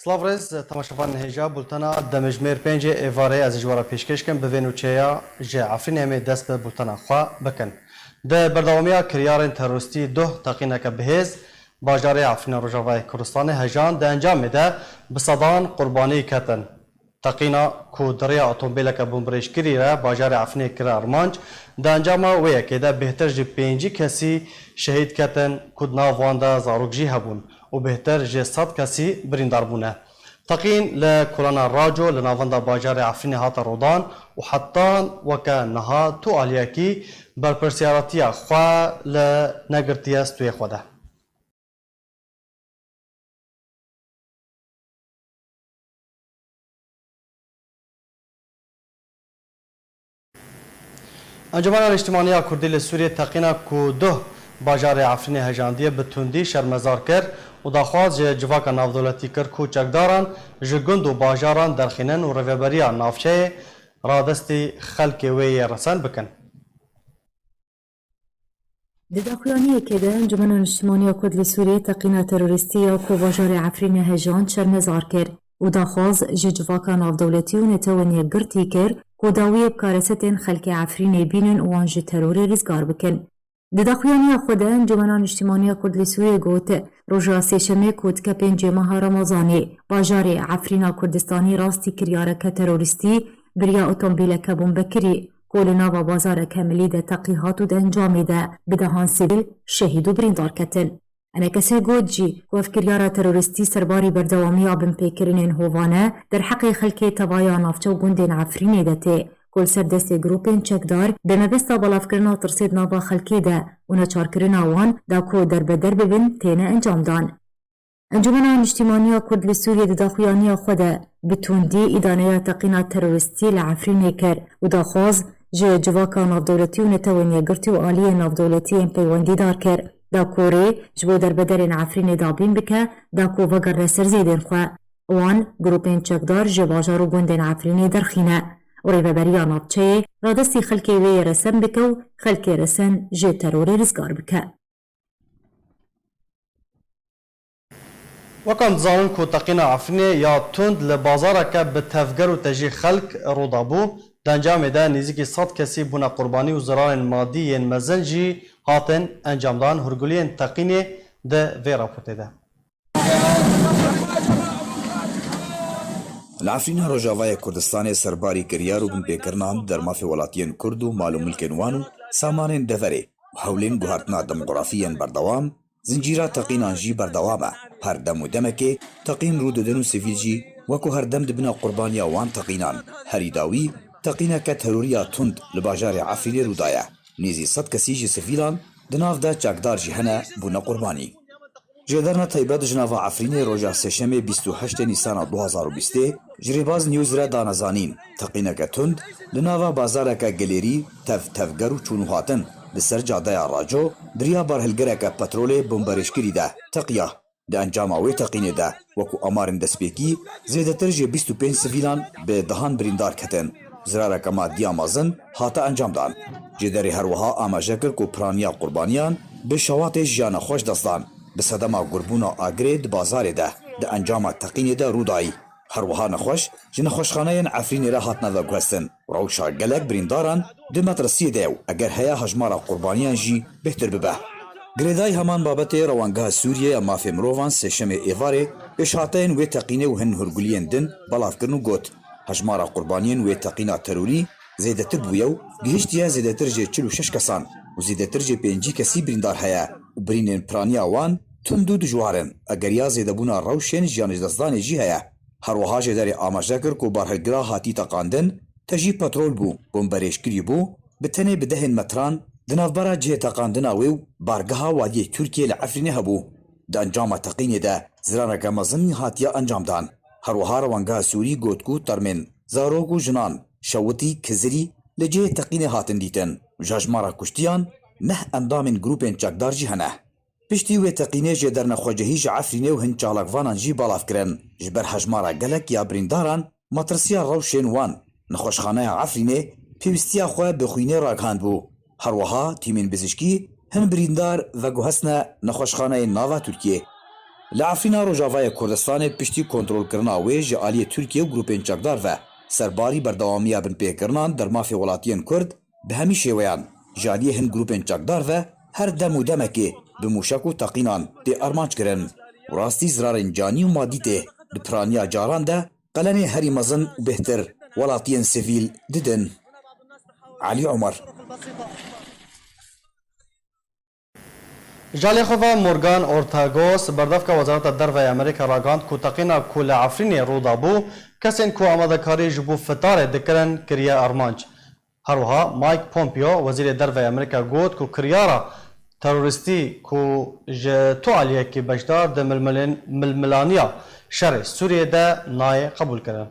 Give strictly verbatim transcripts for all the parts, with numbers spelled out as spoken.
Silav rêz, temaşevanên hêja, bultena demjimêr pêncê êvarê ez ji we re pêşkêş kim. Bi vê nûçeya ji Efrînê em ê dest bi bultena xwe bikin. Di berdewamiya kiryarên terorîstî duh teqîneke bihêz bajarê Efrîna Rojavayê Kurdistanê hejan, di encamê de bi sedan qurbanî ketin. Teqîna ku di riya otomobileke bomberêjkirî re bajarê Efrînê kire armanc, di encama wê yekê de bêhtir ji pêncî kesî şehîd ketin ku di nav wan de zarok jî hebûn û bêhtir ji sed kesî birîndar bûne. Teqîn li kolana Raco li navenda bajarê Efrînê hate rodan û hetan weke niha tu aliyekî berpirsiyaretiya xwe li negirtiye stûyê xwe de. Encûmena Niştimaniya Kurdî li Sûriyê teqîna ku duh bajarê Efrînê hejandiye bi tundî şermezar kir û daxwaz ji civaka navdewletî kir ku çekdaran ji gund û bajaran derxînin û rêveberiya navçeyê radestî xelkê wê yê resen bikin. Di daxuyaniyekê de Encûmena Niştimaniya Kurd li Sûriyê teqîna terorîstî ya ku bajarê Efrînê hejand şermezar kir û daxwaz ji civaka navdewletî û netewên yekgirtî kir ku dawiyê bi karesetên xelkê Efrînê bînin û wan ji terorê rizgar bikin. Di daxuyaniya xwe de Encûmena Niştimaniya Kurd li Sûriyê got, roja sêşemê ku dike pêncê meha Remezanê, bajarê Efrîna Kurdistanî rastî kiryareke terorîstî bi riya otomobîleke bombekirî ku li nava bazareke milî de teqî hat û di encamê de bi dehan sivîl şehîd û birîndar ketin. Enekesê got jî ku ev kiryara terorîstî serbarî berdewamiya binpêkirinên hovane derheqê xelkê tevaya navçe û gundên Efrînê de tê ku li ser destê grûpên çekdar bi mebesta belavkirina tirsê di nava xelkê de û neçarkirina wan da ku derbeder bibin têne encamdan. Encûmena Niştîmaniya Kurd li Sûriyê di daxuyaniya xwe de bi tundî îdaneya teqîna terorîstî li Efrînê kir û daxwaz ji civaka navdewletî û netewên yekgirtî û aliyên navdewletî yên peywendîdar kir, da ku rê ji bo derbederên Efrînê dabîn bike, da ku vegerne ser zêdên xwe. Wan grûpên çekdar ji bajar û gundên Efrînê derxîne û rêveberiya navçeyê radestî xelkê wê yê resen bike û xelkê resen ji terorê rizgar bike. Wek em dizanin ku teqîna Efrînê ya tund li bazareke bi tevger û tejî xelk rû dabû, di encamê de nêzîkî sed kesî bûne qurbanî û zirarên madî yên mezin jî hatin encamdan. Hûrguliyên teqînê di vê raportê de. Li Efrîna Rojavayê Kurdistanê serbarî kiryar û binpêkirinan der mafê welatiyên Kurd û mal û milkên wan û samanên deverê û hewlên guhertina demografî yên berdewam, zincîra teqînan jî berdewam e. Her dem û demekê teqîn rû didin û sivîl jî wekû her dem dibine qurbaniya wan teqînan. Herî dawî teqîneke terorî ya tund li bajarê Efrînê rû daye. Nêzî sed kesî ji sivîlan di nav de çekdar jî hene bûne qurbanî. Jêderna taybet ji nava Efrînê roja sêşemê bîst û heştê Nîsana du hazar û bîstê ji Rêbaz News re dane zanîn, teqîneke tund li nava bazareke gelêrî tev tevger û çûn û hatin li ser cadeya Raco di riya barhilgireke petrolê bomberêjkirî de teqiya. Di encama wê teqînê de, wekû amarên destpêkî, zêdetir ji bîst û pênc sivîlan bi dehan birîndar ketin. Zirareke madî ya mezin hate encamdan. Jêderê her wiha amaje kir ku piraniya qurbaniyan bi şewatê ji ya nexweş dest dan. Bi sedema gurbûna agirê di bazarê de di encama teqînê de rû dayî. Her wiha nexweş ji nexweşxaneyên Efrînê re hatine veguhestin û rewşa gelek birîndaran di metirsiyê de ye û eger heye hejmara qurbaniyan jî bêhtir bibe. Girêdayî heman babetê Rewangeha Sûriyê ya Mafê Mirovan sêşemê êvarê pêşhateyên wê teqînê û hin hûrguliyên din belav kirin û got, hejmara qurbaniyên wê teqîna terorî zêdetir bûye û gihiştiye zêdetir ji çil û şeş kesan û zêdetir ji pêncî kesî birîndar heye û birînên piraniya wan tund û dijwar in. Egeriya zêdebûna rewşên jiyanêjdestdanê jî heye. Her wiha jêderê amaje kir ku barhilgira hatî teqandin, tejî petrol bû, bomberêjkirî bû, bi tenê bi dehên metran di navbera cihê teqandina wê û bargeha Wadiyê Tirkiyê li Efrînê hebû. Di encama teqînê de zirareke mezin hatiye encamdan. Her wiha Rewangeha Sûrî got ku termên zarok û jinan şewitî, kizirî li cihê teqînê hatin dîtin û ji hejmara kuştiyan neh endamên grûpên çekdar jî hene. Piştî wê teqînê jêderine xwecihî ji Efrînê û hin çalakvanan jî belav kirin. Ji ber hejmara gelek ya birîndaran, matirsiya rewşên wan, nexweşxaneya Efrînê pêwîstiya xwe bi xwînê ragihandbû. Her wiha tîmên bizişkî hin birîndar veguhestine nexweşxaneyên nava Tirkiyê. Li Efrîna Rojavayê Kurdistanê piştî kontrolkirina wê ji aliyê Tirkiye û grûpên çekdar ve, serbarî berdewamiya binpêkirinan dermafê welatiyên Kurd bi hemî şêweyan, ji aliyê hin grûpên çekdar ve her dem û demekê bi mûşek û teqînan tê armanc kirin û rastî zirarên canî û madî tê. Bi piraniya caran de qelemê herî mezin û bêhtir welatiyên sivîl didin. Elî Omer. Ji alê xwe ve Morgan Ortagos, berdevka Wezareta Derve ya Amerîka ragihand ku teqîna ku li Efrînê rû dabû, kesên ku amadekarî ji bo fitarê dikirin, kiriye armanc. Her wiha Mike Pompeo, Wezîrê Derve ya Amerîka got ku kiryara terorîstî ku ji tu aliyekî beşdar di milmilên-, milmilaniya şerê Sûriyê de nayê qebûlkirin.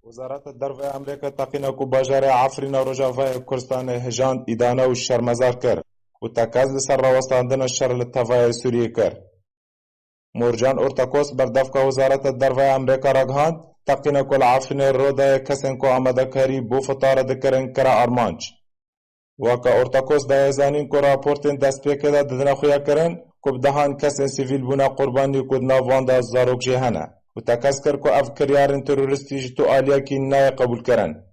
Wezareta Derve ya Amerîka teqîna ku bajarê Efrîna Rojavayê Kurdistanê hijand, îdane û şermezar kir û tekez li ser rawestandina şer li tevayê Sûriyê kir. Morgan Ortakos, berdevka Wezareta Derve ya Amerîka ragihand, teqîna ku li Efrînê rû daye kesên ku amadekarî bo fitare dikirin kire armanc. Weke Ortakos daye zanîn ku raportên destpêkê de didine xuyakirin ku bi dehan kesên sivîl bûne qurbanî ku di nav wan de zarok jî hene û tekez kir ku ev kiryarên terorîstî ji tu aliyekî nayê qebûlkirin.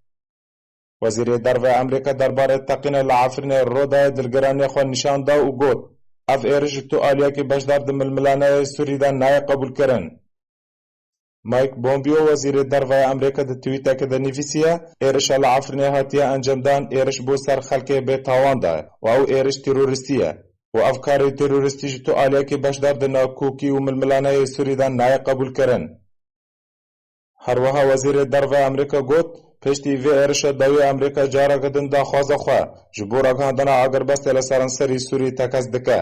Wezîrê Derve ya Amerîka derbarê teqîna li Efrînê rû daye dilgiraniya xwe nîşan da û got, ev êriş ji tu aliyekî beşdar di milmilaneyê Sûrî de nayê qebûlkirin. Mike Pompeo, Wezîrê Derve ya Amerîka di twîtekê de nivîsiye, êrişa li Efrînê hatiye encamdan êriş bo ser xelkê bêtawandan û ew êriş terorîstî ye û ev karê terorîstî ji tu aliyekî beşdar di nakokî û milmilaneyê Sûrî de nayê qebûlkirin. Her wiha Wezîrê Derve ya Amerîka got, piştî vê êrişa dawî Amerîka careke din daxwaza xwe ji bo ragihandina agirbestê li seranserî Sûrî tekez dike.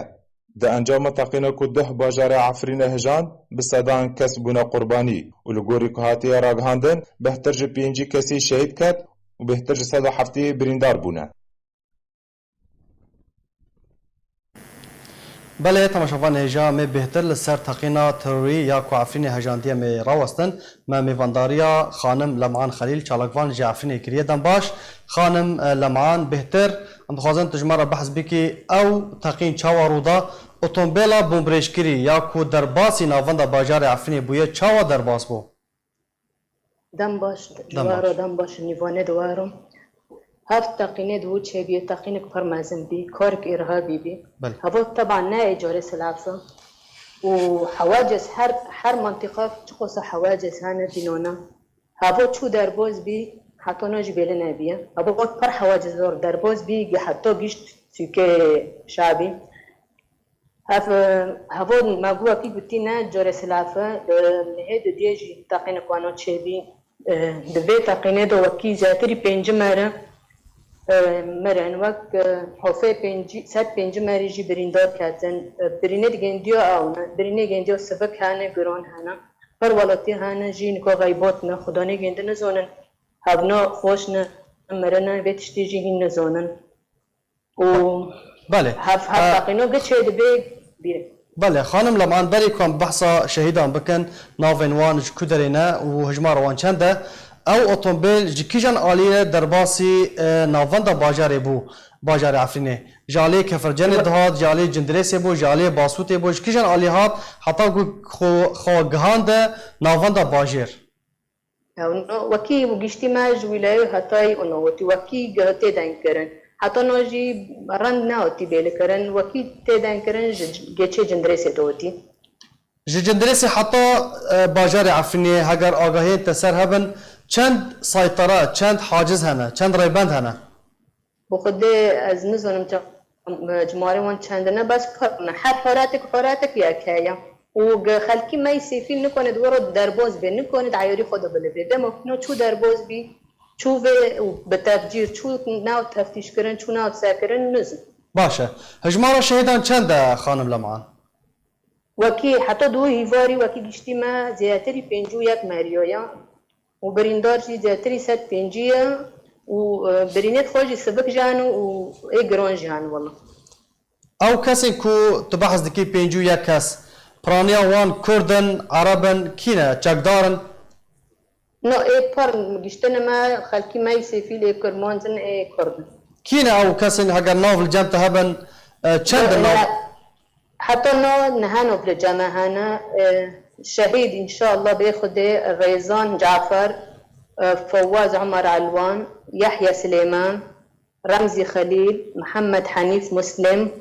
Di encama teqîna ku duh bajarê Efrînê hijand, bi sedan kes bûne qurbanî û li gorî ku hatiye ragihandin, bêhtir ji pêncî kesî şehîd ket û bêhtir ji sed û heftê birîndar bûne. Belê, temaşevan hêja me bêhtir li ser teqîna terorî ya ku Efrînê hejandiye me rawestin. Me mêvandariya xanim Leman Xelîl, çalakvan ji Efrînê kiriye. Dem baş, xanim, e, Leman, bêhtir em dixwazin tu ji me re behs bikî, ew teqîn çawa rû da? Otomobêla bombrêjkirî ya ku derbasî navenda bajarê Efrînê bûye, çawa derbas bû? Dem baş, Dem ji we re baş. Dem baş, nîvanê di we re. Her teqînê di wî çêbî, teqînek pir mezin bî, karek îrhabî bî. Belê. Heva teban ne ê carê silav e. Û hewacez her, her mentiqa çiqosa hewacez hene dînona. Heva çû derbaz bî, heta niha jî bêle nebiye. Heva pir hewacez zor derbaz bî, heta gişt sûkê şabî. Ev, e, hevon me gu wekî gotî ne carê silav e, e, lihê didiyê jî teqînek wano çêbî, e, di vê teqînê de wekî zêtirî pêncî meri, e, mirin, wek, e, hofê pêncî, sed pêncî merî jî birîndar ketin. E, birînê di gendiya ew ne, birînê gendiya sivik hene, giran hene. Her welatî hene jî nika xeybat ne, xudanê gendi nizonin. Hevna xweş ne, mirine, vê tiştî jî hîn nizonin. û Belê. Hev, hev Ee, teqîno gi çê dibe bîr. Belê, xanim Leman, berî ku em behsa şehîdan bikin, navên wan ji ku derê ne û hijmara wan çend e? Ew otomobîl ji kîjan aliyê derbasî, e, navenda bajarê bû, bajarê Efrînê? Ji aliyê Kefercenê Wa- dihat, ji aliyê Cindirêsê bû, ji aliyê Basûtê bû, ji kîjan alî hat heta ku xwe, xwe gihande navenda bajêr? Ew no, wekî giştî me ji wîlayê Hatayî û no wetî wekî tê dengkirin. Heta no jî rend nehatî bêlikirin, wekî tê dengkirin ji geçê Cindirêsê de wetî. Ji Cindirêsê heta, e, bajarê Efrînê, heger agahiyên te ser hebin, çend saytara, çend haciz hene, çend rêbend hene? Bi Xwedê ez nizanim ca-, cimarê wan çend in e, bes pir in e. Her horatek, horatek yek heye. Û ge xelkî me yî sêfîl nikone di we re derbaz bê, nikone di eyarî xwe de bilivê. Dema ku no çû derbaz bî, çû vê û bi tefcîr, çû nav teftîşkirin, çû nav sekirin, nizim. Baş e. Hijmara şehîdan çend e, xanim Leman? Wekî heta di wî hîvarî wekî giştî me zêdetirî pêncî û yek meriyo ye û birîndar jî zêdetirî sed pêncî ye û, e, birînê xwe jî sivik jî hene û ê giran jî hene wela. Ew kesên ku tu behs dikî, pêncî û yek kes, piraniya wan Kurd in, Ereb in, kî ne? Çekdar in? No, ê pir giştine me, xelkî me yî sêfîl ê Kurmanc in, ê Kurd in. Kî ne ew kesên heger nav li cem te hebin, e, çend in nav? Her, Heta no nehano bile ceme hene, e, şehîd înşallah bê Xwedê Rêzan Cafer, e, Fewaz Omer Elwan, Yehya Silêman, Remzî Xelîl, Mihemed Henîf Muslim,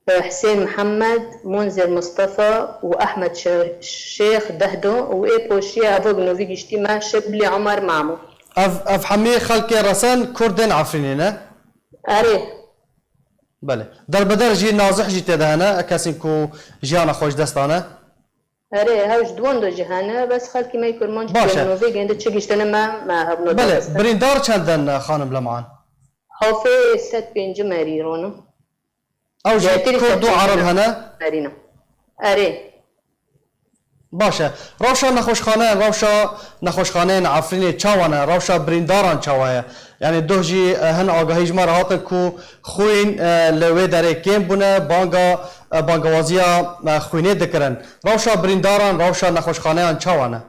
e, Hisên Mihemed, Munzir Mustafa û Ehmed Şe-, Şêx Dehdo û ê poşiyê evo bi novî giştî me Şiblî Omer Mamo. Ev, ev hemî xelkê resen Kurdên Efrînê ne? Erê. Belê. Derbeder jî, nazih jî tê de hene, kesên ku jiyana xwe ji dest dane? Erê, hew ji duwan de jî hene, bes xelkî me yê Kurmanc Baş e. Pênovê gênde çi giştene me, me hebno Belê, darxistin. Birîndar çend in, xanim Leman? Hafê sed pêncî merî ronin. Ew jî Kurd û Ereb hene? Merî ne. Erê. Baş e. Rewşa nexweşxaneyan, rewşa nexweşxaneyên Efrînê çawa ne? Rewşa birîndaran çawa ye? Yanî doh jî, e, hin agahî ji me re hatin ku xwîn, e, li wê derê kêm bûne, banga, e, bangewaziya, e, xwînê dikirin. Rewşa birîndaran, rewşa nexweşxaneyan çawa ne?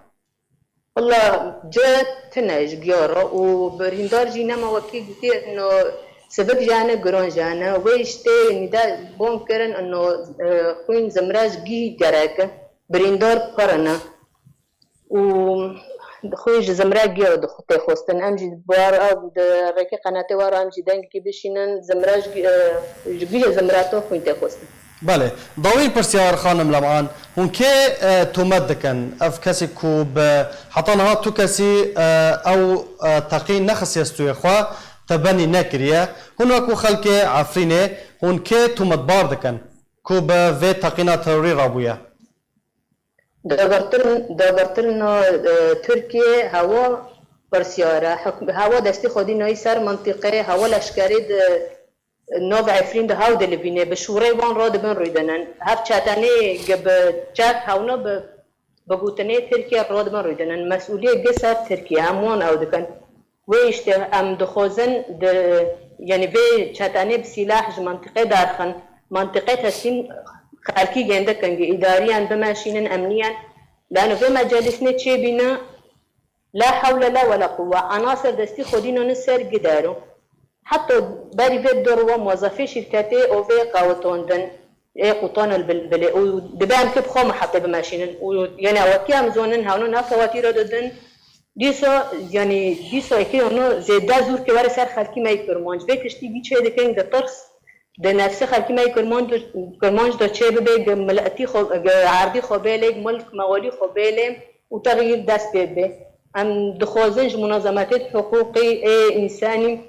Wela cih tune ji giya re û birîndar jî nema wekî gotî, ino sivik jane, giron jane. Wê îştê nîda bon kirin, ino, e, xwîn zimra ji gî gerek e. Birîndar pir ne. Û xwîn ji zimra giya re dixu-, tê xwestin. Em jî bi war-, di rêkê qenatê we re em jî dengekî bişînin, zimra ji gi-, e, ji gî zimra to xwîn tê xwestin. Belê. Dawîn pirsyar, xanim Leman, hûn kê, e, tomet dikin? Ev kesî ku bi heta niha tu kesî, e, ew, e, teqîn nexistiye stûyê xwe, te benî nekiriye. Hûn wekû xelkê Efrînê, hûn kê tometbar dikin ku bi vê teqîna terorî rabûye? Dagirtir-, dagirtirina, e, Tirkiyê hewa pirsyar e. Hik-, hewa destî xwedî nayî ser mintîqê, hewa leşkerî di nav Efrîn de hew dilivîne, bi şûrê wan radibin rûdinin. Hev çetenê gi bi çek hewna bi, bi gotinê Tirkiye radibin rûdinin. Mesûliyê gi ser Tirkiye, em wan ew dikin. Wê îşte em dixwazin di, yanî vê çetenê bi sîlah ji mentiqê derxin, mentiqê teslîm xelkî gêndikin, gi îdariyan bimeşînin, emniyan. Lano vê mecelîsnê çêbîne, la hewle la wela quwwe, enasir destî xwedî nane ser gidero. Heta berî vê du rowa muwezefê şîrketê û vê qewitandin, ê qutanil bil-, bilê û dibe em kê bi xwe mihetê bimeşînin. Û yene wekî em zonin hewno ne fewatîra didin. Dîsa, yanî dîsa êkê hewno zêde zûrkê were ser xelkî me yê Kurmanc. Vê kiştî gî çê dikin, gi tirs di nefsê xelkî me yê Kurmanc, Kurmanc de çê bibe, gi miletî xwe, gi erdî xwe bêlê, gi milk mewalî xwe bêlê û texyîr dest pê bibe. Em dixwazin ji munazemetê hiqûqî ê însanî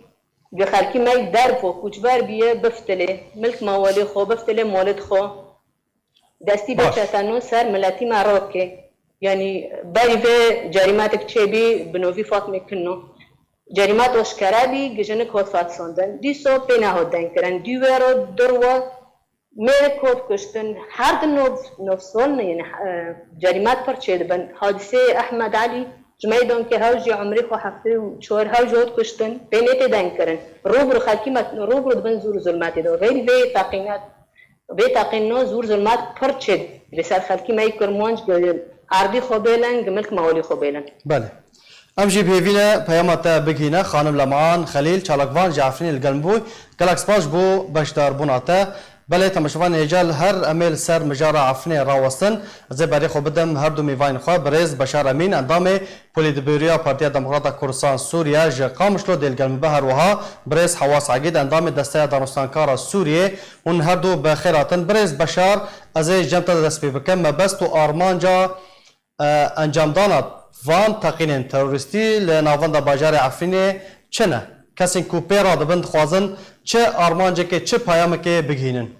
Gi xelkî me dervo koçber bîye biftilê, milk mawalê xwe biftilê, molit xwe. Destî bê Baş. Çeteno ser miletî me rokê. Yanî berî vê cerîmetek çêbî bi novî Fatmê Kinno. Cerîmet oşkere bî, gijinik hot fatsandin. Dîso pê nehot dengkirin. Dî wê ro dirwa Mêrik hot kuştin, her di nov, nov sol ne, yani, e, cerîmat pir çêdibin. Hadiseyê Ehmed Elî ji meydankê hew jî umrê xwe heftê û çar hew jî hot kuştin, pê nê tê deng kirin. Rûbirû xelkî me, rûbirû dibin zûr û zulmetê de. Xeyrî vê teqînat, vê teqîno zûr zulmet pir çêdibê ser xelkî me yê Kurmanc, gi erdî xwe bêlin, gi milk mewalî xwe bêlin. Belê. Em jî bi hêvî ne peyama te bigihîne, xanim Leman Xelîl, çalakvan ji Efrînê li gel min bû. Gelek spas ji bo beşdarbûna te. Belê, temaşevanên hêja, li her em ê li ser mijara Efrînê rawestin. Ez ê berê xwe bidim her du mêvanên xwe, birêz Beşar Emîn, endamê Polîtbûroya Partiya Demokrata Kurdistan Sûriye ji Qamişlo dê li gel min be, her wiha birêz Hewas Egîd, endamê Desteya Danûstankara Sûriyê. Hûn her du bi xêr hatin. Birêz Beşar, ez ê ji cem te de dest pê bikim. Mebest û armanca e, encamdana van teqînên terorîstî li navenda bajarê Efrînê çi ne? Kesên ku pê radibin dixwazin çi armancekê, çi peyamekê bigihînin?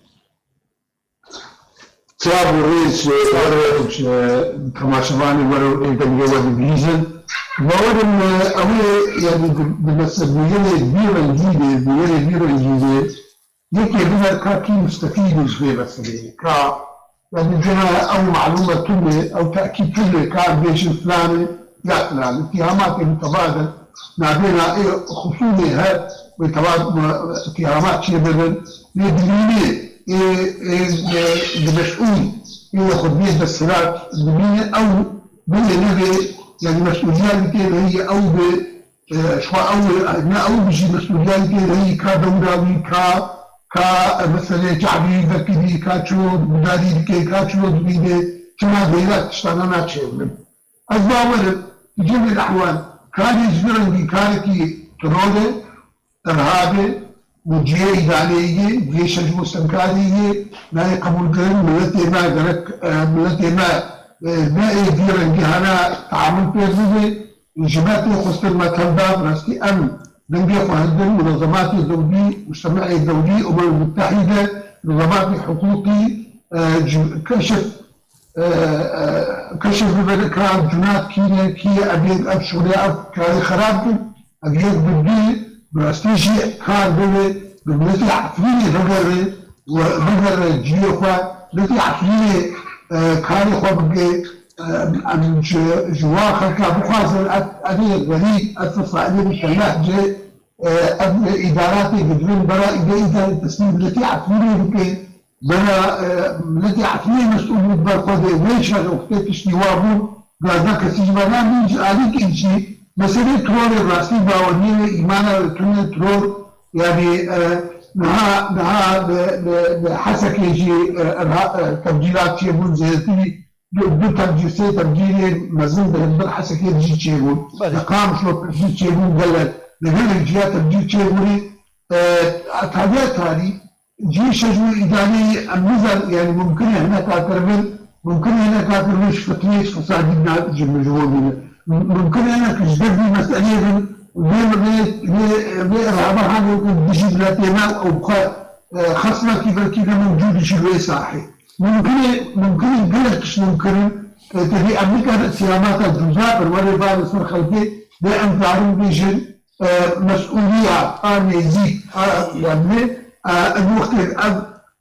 Silav û rêz, e, wer e, e, temaşevanê wer û ê dengê we dibihîzin. Bawerim, e, ew ê, yani, di, di mesebûyerê vî rengî de, bûyerê vî rengî de, Yekê biner ka kî mustefîd e ji vê meseleyê. Ka, yani, cihê ew malûme tune, ew tekîd tune, ka bêjin filan e ya filan. Îtîhamatê mutebadil nabêna ê xusûmê her wê teva îtîhamat çêbibin. Lê dimînê ê, ê, ê, di meşûl ê xwe bê desthilat dimîne ew bê nebe, yani, mesûliya li tê de heye ew bi, e, ji xwe ew, ne ew bijî mesûliya li tê de heye ka dewra wî, ka ka, e, meselê çavî vekirî, ka çiyo gudarî dike, ka çiyo dibîne, çima vêra tiştana naçênin. Ez bawer im, di cemê ehwal, karê ji vî rengî karekî teror e, irhab e û cihê îdaneyê ye, cihê şer ji bo stenkarê ye, nayê qebûlkirin, miletê me gerek, e, miletê me, e, ne ê vî rengî hene teamul pê bibe, ji me tê xwestin me tevda, bi rastî em dengê xwe hildin, munezematê dewlî, mujtemeê dewlî, Umem Mutehîde, munezematê hiqûqî, e, ji keşif, e, e, keşif bibe ka cunak kî ne, kî ye, ev yek, ev şûne, ev karê xerab bin, ev yek bi dî, bi rastî jî kar bibe, bi miletê Efrînê vegere, we-, vegere cihê xwe, miletê Efrînê, e, karê xwe bike, e, em ji, ji wan xelka bixwazin, ev, ev ê xerîb, ev fesaîlê bi keleh cê, e, ev îdaratê dibin, bera îde îdare teslîm miletê Efrînê bike, bera, e, miletê Efrînê mesûl bû ber xwe de, wê şer wextê tiştî wa bû, gazda kesî ji me namîn ji alîkî jî, meselê terorê rastî baweriyê wê îmana wê tune teror, yanî, e, niha, niha li, li, li Hesekê jî, e, erha-, e, tevcîrat çêbûn zêdetirî, du, du tevcîr, sê tevcîrê mezin di hember Hesekê de jî çêbûn. Belê. Li Qamişlo tevcîr çêbûn, gelek, li gelek ciya tevcîr çêbûnê. E, tariya tarî, cihê şer û îdaneyê em nizan, yanî mumkin e hineka kiribin, mumkin e hineka kiribin ji fitneyê, ji fesadî na-, ji, ji bo bîne. Mumkin e hinek ji ber vî meseleyê bin, vê, vê, vê, vê irhaba hanê bin dijî miletê me û xwe, e, xesmekî belkî ne mewcûd ji wê sahê. Mumkin e, mumkin e gelek tişt mumkin in. E, tevî em nikarin îtîhamata cuza perwerê bane ser xelkê, lê em karin bêjin, e, mesûliya a nêzîk a, yanî, e, ev wextê ev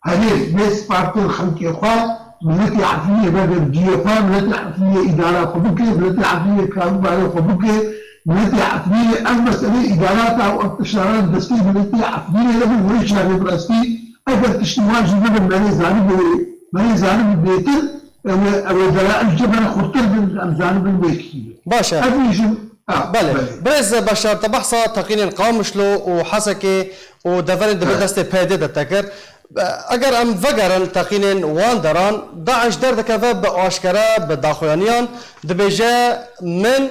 herêm bê spartin xelkê xwe, miletê Efrînê veger cihê xwe, miletê Efrînê îdara xwe bike, miletê Efrînê karûbarê xwe bike, miletê Efrînê ev meselê îdarata û ev tiştaran destê miletê Efrînê de bin, wê çarê bi rastî eger tiştî wan jî bibin, me nê zanibû, me nê zanibû bêtir, ew ê, ew ê delail ji me re xurtir bin, em zanibin wê kî ye. Baş e. Ev jî, ha, Belê. belê. Birêz Başar, te behsa teqînên Qamişlo û Hesekê û deverên di bin Evet. destê P Y D de te kir. Eger em vegerin teqînên wan deran, DAIŞ derdikeve bi aşkere, bi daxuyaniyan, dibêje, min,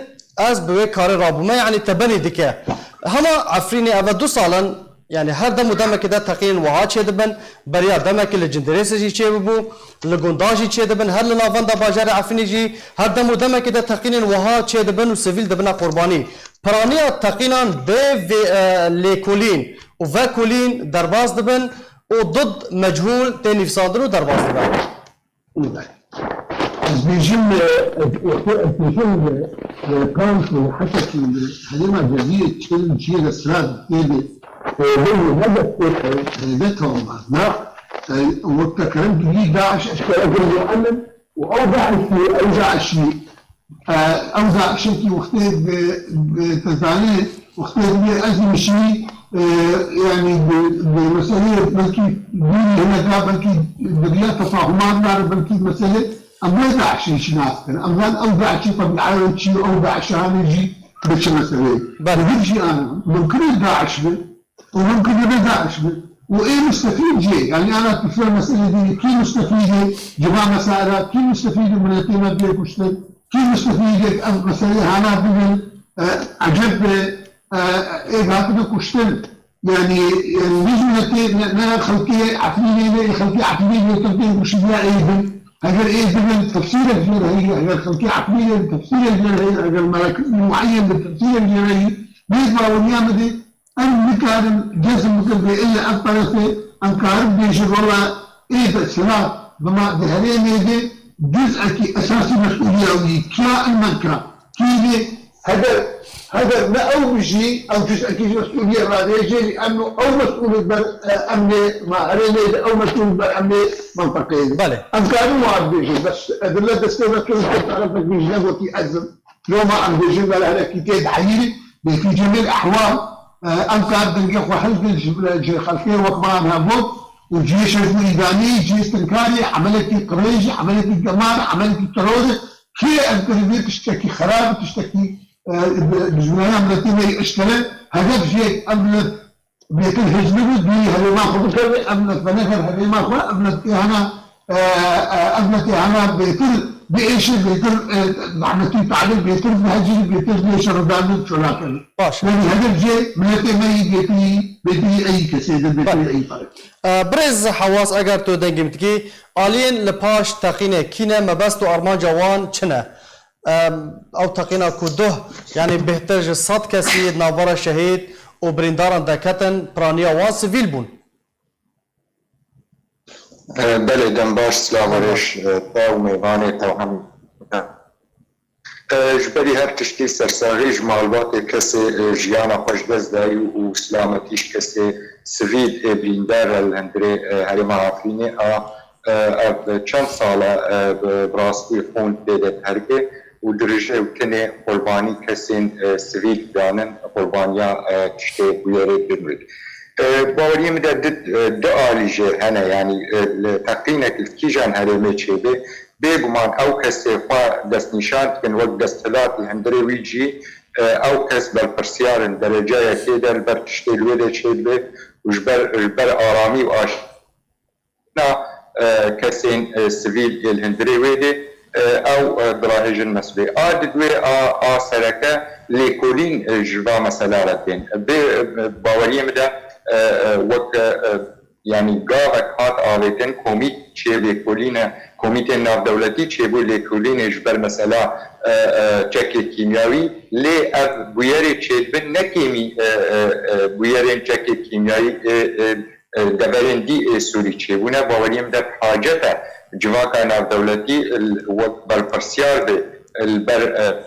ez bi wê karê rabûme, yanî tebenî dike. Hema Efrînê ev e du sal in, yanî her dem û demekê de teqînên wiha çêdibin, beriya demekê li Cindirêsê jî çêbibû, li gunda jî çêdibin, her li navenda bajarê Efrînê jî her dem û demekê de teqînên wiha çêdibin û sivîl dibine qurbanî. Piraniya teqînan bê vê, e, lêkolîn û vekolîn derbas dibin û dud mechûl tê nivîsandin û derbas dibe. Ez bêjim, e, ez, ez, ez bêjim, e, e, Qams û Hesekî li herêma Cezîrê çil cihê de silav tê de, e, lê ne destê, e, P Y D tamam na, e, wek te kirin, dûyî DAIŞ eşkere gel mu'emin û ew DAIŞ, ew DAIŞ, e, ew DAIŞ ki wextê bi, bi te zanî, wextê bi ez mişî, e, yani bi, bi meselê belkî dûrî hineka, belkî diriya tefahuman nare, belkî meselê em ne DAIŞê şinas kirin. Em zan ew DAIŞê tebiayo çi, ew DAIŞanê jî bi çi meseleyê. Belê. Bi vir jî ana, mumkin e DAIŞ bi, û mumkin e ne DAIŞ bi. Û ê mustefîd jê, yani ana tu fir meselê dî, kî mustefîd e, civa mesaila, kî mustefîd e miletê me bê kuştin, kî mustefîd e ev meselê hana bibin, e, eceb be, e, ê hatine kuştin. Yani, yani ne cumletê, ne, ne xelkê Efrînê, ne xelkê Efrînê ne tevdê kuştiya ê bin. Heger ê bibin tefsîrek jê re heye, heger xelkê Efrînê tefsîrek jê re heye, heger merakî muayyen bi tefsîrek jê re heye, bê baweriya min de, em nikarin cezm bikin vê ille ev terefê, em karin bêjin wela ê de silav bi ma di herêmê de cuz'ekî esasî mesûliya wî, kiya emenka, kî lê heger, heger ne ew bijî, ew cuz'ekî ji mesûliyê radê, jê jî em no ew mesûl ber, e, emnê ma herêmê de, ew mesûl ber emnê menteqeyê de. Belê. Em karin wan bêjin, bes edille destê me kir, tarafek bijî negotî ez im. Loma em bêjin, wela hinekî tê diheyîrî, lê fî cemêl ehwal, e, em kar dengê xwe hildin ji, ji xelkê wek me em hebûn û cihê şer û îdanî, cihê stenkarî, emelekî qirêj, emelekî gemar, emelekî teror e. Kê em kirin vê tiştekî xerab, tiştekî, e, bi, bi jumlaya miletê me yê eşkere, hedef jê em li Bêtir hêz nebû, dûyî herêma xwe bikeve, ev ne fenefer herêma xwe, ev ne tê hena, e, e, ev ne tê hena bêtir biêşe, bêtir, e, zehmetî talê, bêtir bihecî, bêtir biêşe redanî çolakevî. Baş e. Yanî hedir jê miletê me yî bêtî, bêtî ey kesê de, bêtî Baş. ey xelk. E, birêz Hewaz, eger tu dengê min dikî, aliyên li paş teqînê kî ne, mebest û armanca wan çi ne? Em, ew teqîna ku duh, yanî bêhtir ji sed kesî di navbera şehîd û birîndaran de ketin, piraniya wan sivîl bûn. E, belê, dem baş, silav û rêş, e, te û mêvanê te û hemî. E, ji berî her tiştî sersaxî ji malbatê kesê, e, jiyana xwe ji dest dayî û silametî ji kesê sivîl ê birîndar re li hundirê, e, herêma Efrînê a, e, ev çend sal e, e, bi, bi rastî xûn tê de diherike û dirije û tinê qurbanî kesên, e, sivîl danin, qurbaniya, e, tiştê bûyerê Dîrmûk. E, baweriyê min de di, e, du alî jê hene, yanî, e, li teqînek li kîjan herêmê çêbe, bêguman ew kesê xwe destnîşan dikin wek desthilatî hundirê wî cî, e, ew kes berpirsiyar in, dereca yekê de li ber tiştê li wê de çêdibe û ji ber, ji ber aramî û aş-, na, e, kesên, e, sivîl ê li hundirê wê de, e, ew, e, dirahêjin mesûlê. A di duê a, a sereke lêkolîn, e, ji va mesela re tên. Bi, e, baweriyê min de, e, e, wek, e, e, yanî gavek hat avêtin, komît çê lêkolîne, komîtên navdewletî çêbû lêkolînê ji ber mesela, e, e, çekê kîmyawî, lê ev bûyerê çêdibin ne kêmî, e, e, e, bûyerên çekê kîmyawî, e, e, e, deverên dî ê Sûrî çêbûne, baweriyê min de bi hacet e civaka navdewletî, e, wek berpirsiyar be, e, li ber, e,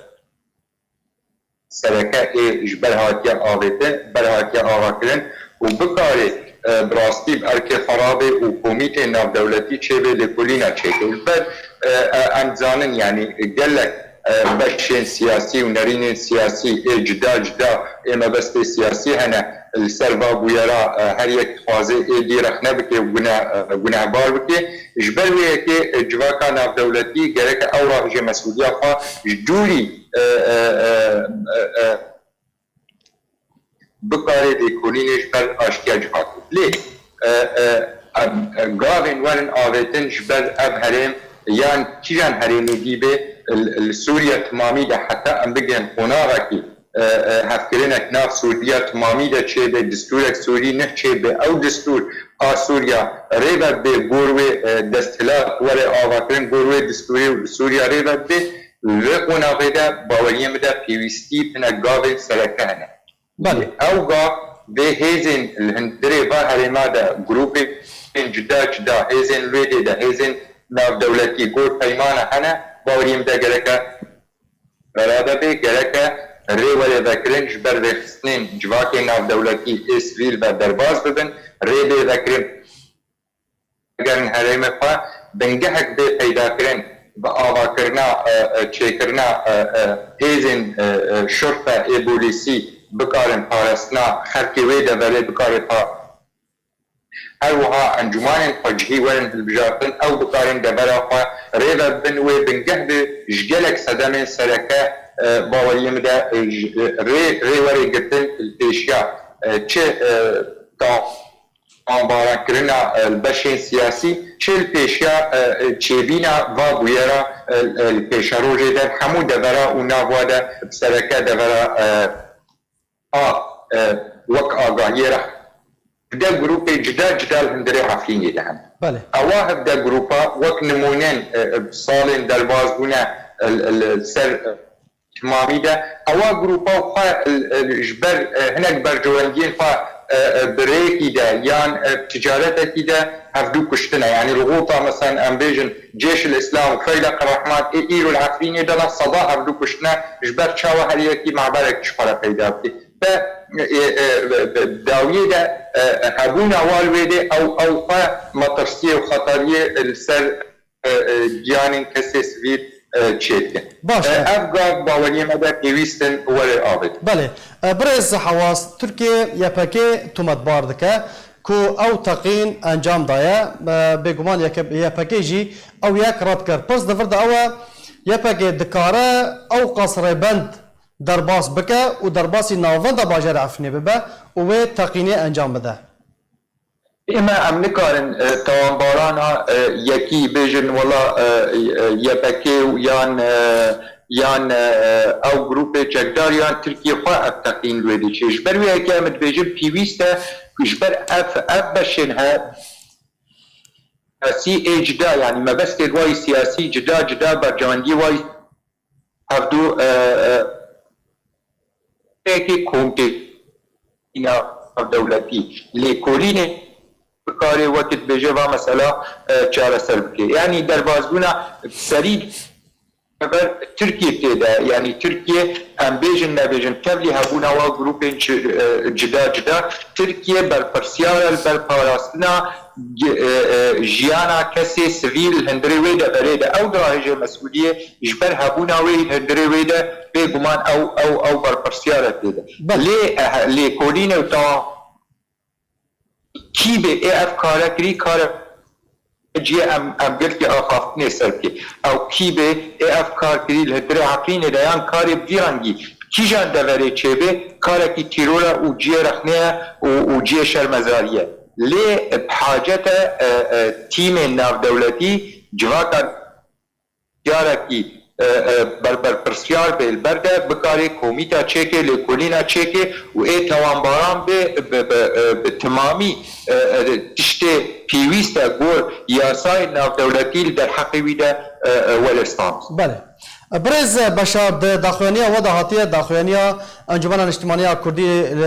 sereke ê ji ber hatiye avêtin, ber hatiye avakirin û bikare, e, bi rastî bi erkê xwe rabe û komîtên navdewletî çêbe lêkolîna çêke. Ji ber, e, e, em dizanin, yanî gelek, e, beşên siyasî û nerînên siyasî ê cuda cuda ê mebestê siyasî hene, li ser va bûyera, e, her yek dixwaze ê dî rexne bike û gune-, e, gunehbar bike. Ji ber wê yekê, e, civaka navdewletî gereke ew rahijê mesûliya xwe ji dûrî, e, e, e, e, e, bikare lêkolînê ji ber aştiya civakê. Lê, e, e, em, e, gavên werin avêtin ji ber ev herêm yan kîjan herêmê dî be, li, li Sûriye timamî de heta em bigihên qonaxekî, e, e, hevkirinek nav Sûriya timamî de çêbe, distûrek Sûrî nih çêbe, ew distûr a Sûriya rêve bê gor wê, e, desthilat were avakirin, gor wê distûrê û Sûriya rêve bê, li vê qonaxê de baweriyê min de pêwîstî hinek gavên sereke hene. Belê. Ew gav vê hêzên li hundirê va herêma de grûpên cuda cuda, hêzên li wê dê de, hêzên navdewletî gor peymana hene, baweriyê min de gereke berade bê, gereke rê were vekirin ji ber rêxistinên civakê navdewletî ê sivîl ve derbas bibin, rê bê vekirin. Eger in herêmê xwe bingehek bê peydakirin, bi avakirina, e, e, çêkirina, e, e, hêzên, e, e, şurte ê bolîsî bikarin parastina xelkê wê deverê bikare pa-, her wiha encûmanên xwecihî werin hilbijartin, ew bikarin devera xwe rê ve bibin, wê bingeh be ji gelek sedemên sereke, e, baweriyê min de, e, ji, e, rê, rê were girtin li pêşiya, e, çi, e, ta-, Anbarakirina, e, li beşên siyasî, çi li pêşiya, e, e, çêbîna va bûyera, e, e, li pêşerojê de hemû devera û nav wa de bi sereke devera, e, a, e, wek agahiyê re hevdeh grûpê cuda cuda li hundirê Efrînê de hene. Belê. Ewa hevdeh grûpa wek nimûnen, e, e, salên derbasbûne, e, li, li ser, e, Timamî de ewa grûpa xwe, e, e, ji ber, e, hinek berjewendiyên xwe, e, e, bi rêyekî de yan, e, ticaretekî de hevdû kuştine. Yanî li Xûta meselen em bêjin Cêşil Îslam û Feylek Rehman ê îro li Efrînê de ne seda hevdû kuştine, ji ber çawa her yekî meberek ji xwe re peyda bike. Te, e, e, e, dawiyê de, e, e, hebûna wan wê dê ew, ew xwe metirsiyê û xeteriyê li ser e, e, giyanên kesê sivîl, e, çêdikin. Baş e. E, ev gav baweriyê me de pêwîst in were avêtin. Belê. E, birêz Hewaz, Tirkiye Y P G tometbar dike ku ew teqîn encam daye. E, bêguman Y P G jî ew yek red kir. Pirs di vir de ew e, Y P G dikare ew qas rêbend derbas bike û derbasî navenda bajarê Efrînê bibe û wê teqînê encam bide. Ême em nikarin e, tawanbarana e, yekî bêjin wela e, e, Y P G yan e, yan e, ew grûpê çekdar yan Tirkiye xwe ev teqîn wê diçe. Ji ber wê yekê em dibêjin pêwîst e ku ji ber ev ev beşên he siyasî ê cida, yanî mebestên wayî siyasî cida cida, berjewendiyê wayî hevdû e, e, yekê komkê navdewletî lêkolînê bikarê wekî dibêje va mesela e, çareser bike. Yanî derbazbûna serî teber Tirkiye tê de, yanî Tirkiye em bêjin nebêjin tevlî hebûna wa grûpên ci- e, cida cida, Tirkiye berpirsiyar e li ber parastina gi- e, e, jiyana kesê sivîl li hundirê wê deverê de. Ew dihêje mesûliyê ji ber hebûna wê li hundirê wê de, bêguman ew ew ew berpirsiyar e tê de. Belê. Lê eh, lêkolînê û tawa kî bê ê ev kare kirî, kare ciyê em em girtî axaftinê ser bikê. Ew kî bê ê ev kar kirî li hundirê Efrînê de yan karê bi vî rengî kîjan deverê çêbê, karekî tîror e û ciyê rexnê ye û û ciyê şermezariyê ye. Lê bi hacet e e, e, tîmên navdewletî civaka carekî e, e, ber- berpirsiyar bê li ber de bikarê komîta çêkê, lêkolîna çêkê û ê tawanbaran bê bi, bi, e, bi timamî e, e, tiştê pêwîst e gor yasayên navdewletî li derheqê wî de e, e, welêstan. Belê. Birêz Beşar, di daxuyaniya we de hatiye, daxuyaniya Encumena Niştimaniya Kurdî e, e,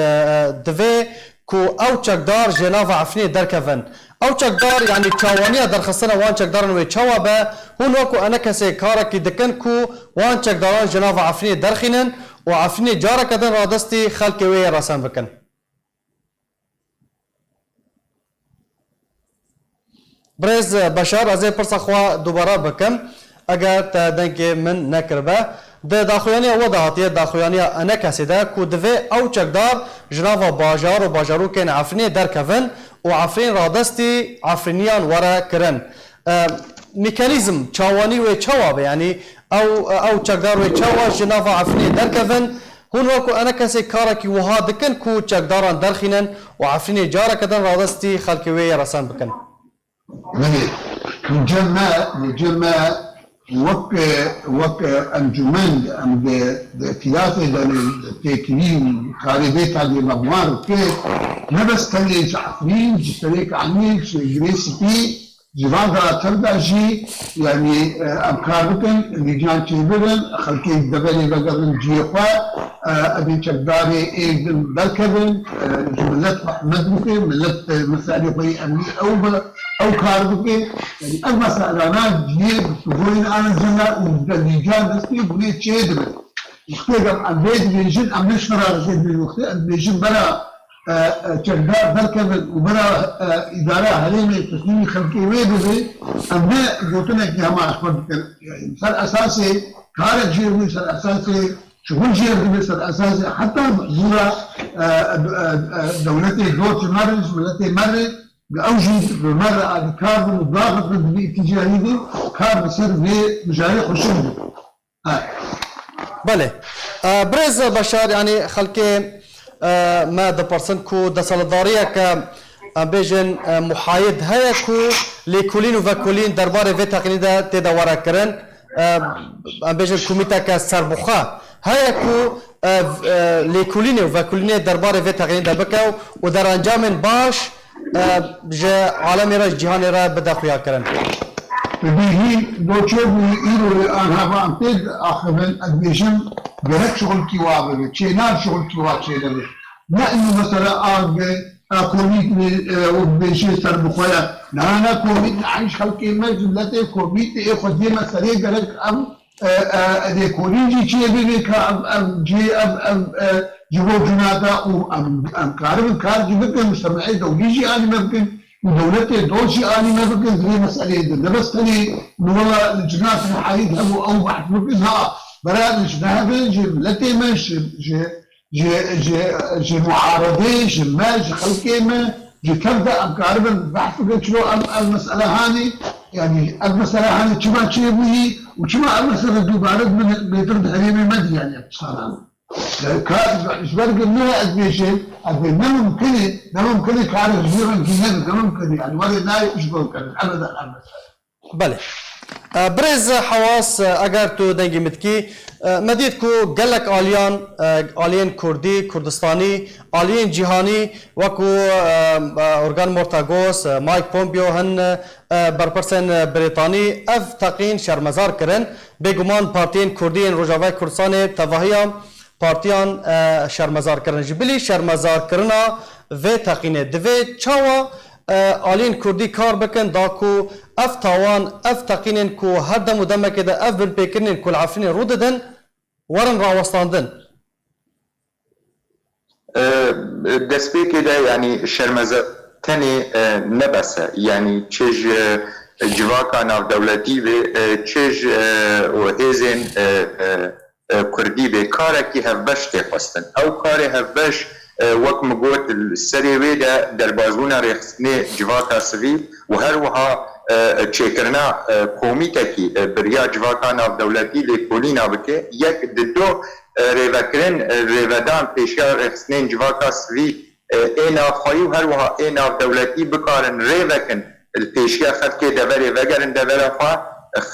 divê ku ew çekdar ji nava Efrînê derkevin. Ew çekdar, yanî çawaniya derxistina wan çekdaran wê çawa be? Hûn wekû enekesê karekî dikin ku wan çekdaran ji nava Efrînê derxînin û Efrînê careke din radestî xelkê wê yê resen bikin. Birêz Beşar, ez ê pirsa xwe dubare bikim, eger te dengê min nekiribe. Di daxuyaniya we de hatiye daxuyaniya enekesê de ku divê ew çekdar ji nava bajar û bajarokên Efrînê derkevin û Efrîn radestî Efrîniyan were kirin. E, mekanîzm çawanî wê çawa be? Yanî ew, ew çekdar wê çawa ji nava Efrînê derkevin? Hûn wekû enekesê karekî wiha dikin ku çekdaran derxînin û Efrînê careke din radestî xelkê wê yê resen bikin? Belê, li cem me, li cem me wek, wek encûmen em di, di îtîlafê de ne, têkilî û karê vê tadê me bi wan re kir, ne bes tenê ji Efrîn, ji Serêkaniyê, ji Girê Spî, ji van de tev de jî, yanî, e, em kar bikin, lîjan çêbibin, xelkê deverê vegerin cihê xwe, e, evê çekdarê ê din derkevin, e, ji milet rehmet bike, milet, e, meselê xwe yê emnî ew be, ew kar bike. Yanî ev meselana cihê bi pivoyên an zina û bi lîcan destê gunê çê dibin. Wextê em, em vê dibêjin, em ne ji xera re vê dibêjin, wextê em dibêjin bera e, e, çekdar derkevin û bira, e, îdara herêmê teslîmî xelkê wê bibe, em ne gotinekî hema ji xwe dikin. Ser esasê karek jê bû, ser esasê şixul jê dibe, ser esasê heta huzûra, e, e, e, dewletê dost ji me re, ji miletê me re, ew jî bi me re alîkar bin û biaxifin di vî îtîcayî de kar li ser vê mijarê xweşik dikin. Belê. E, Birêz Beşar, yanî xelkê e, me dipirsin ku desthilatdariyeke, em bêjin, e, muhayid heye ku lêkolîn û vekolîn derbarê vê teqînê de tê de were kirin. E, em bêjin komîteke serbixwe heye ku e, e, lêkolînê û vekolînê derbarê vê teqînê de bike û derencamên baş e, ji alemê re, ji cîhanê re bide xuyakirin. Bi bêhî doçe bû îro lê anha va em tê axivin, ez dibêjim gerek şixulkî wa bibe, çênar şixulkî wa çênebe. Ne ino mesela a, a komît wek dibêjê serbixwe ye. Niha ne komît ne hîç xelkê me, ji miletê komît ê xwediyê me serê gerek em e, e, lêkolîn jî çê bibê ka ev, ev cihê, ev, ev, e, ji bo cunata û em, em karibin kar jî bikin, mujtemeyê dewlî jî alî me bikin û dewletê dost jî alî me bikin di vê meseleyê de. Ne bes tenê li wela li cinas muhayîd hebû ew behs bikin, ha, bera li ji me hebin, ji miletê me, ji, ji, ji, ji, ji muaredê, ji me, ji xelkê me, ji tev de em karibin behs bikin, çilo ev, ev mesele hanê, yanî ev mesele hanê çima çêbûyî û çima ev mesele dubare dibin bêtir di herêmê me de, yanî ev tiştanan. Ka-, ji ber ku ne ez bêjim, ez bê ne mimkun e, ne mimkun e karê ji vî rengî hebe, ne mimkun e. Yani were nayê ji bo kirin, ebeden, ebeden. Belê. E, birêz Hewas, e, eger tu dengê min dikî, e, me dît ku gelek aliyan, e, aliyên Kurdî, Kurdistanî, aliyên cîhanî, wekû, e, e, Organ Mortagos, e, Mike Pompeo hin, e, berpirsên Brîtanî ev teqîn şermezar kirin. Bêguman partiyên Kurdî yên Rojavayê Kurdistanê tevahiya partiyan, e, şermezar kirin. Ji bilî şermezarkirina vê teqînê divê çawa, e, aliyên Kurdî kar bikin da ku ev tawan, ev teqînên ku her dem û demekê de ev binpêkirinên ku li Efrînê rû didin, werin rawestandin? E, destpêkê de, yanî, şermezar tenê, e, ne bes e. Yanî, çi ji civaka navdewletî be, e, çi ji, e, û hêzên, e, e, e, Kurdî be, karekî hevbeş tê xwestin. Ew karê hevbeş, e, wek min got, li serê wê de derbazbûna rêxistinê civaka sivîl û her wiha, e, çêkirina, e, komîtekî, e, bi riya civaka navdewletî lêkolîna bike, yek di do, e, rêvekirin, e, rêvedan pêşiya rêxistinên civaka sivîl, e, ê navxweyî û her wiha ê navdewletî bikarin rê vekin, li pêşiya xelkê deverê vegerin devera xwe,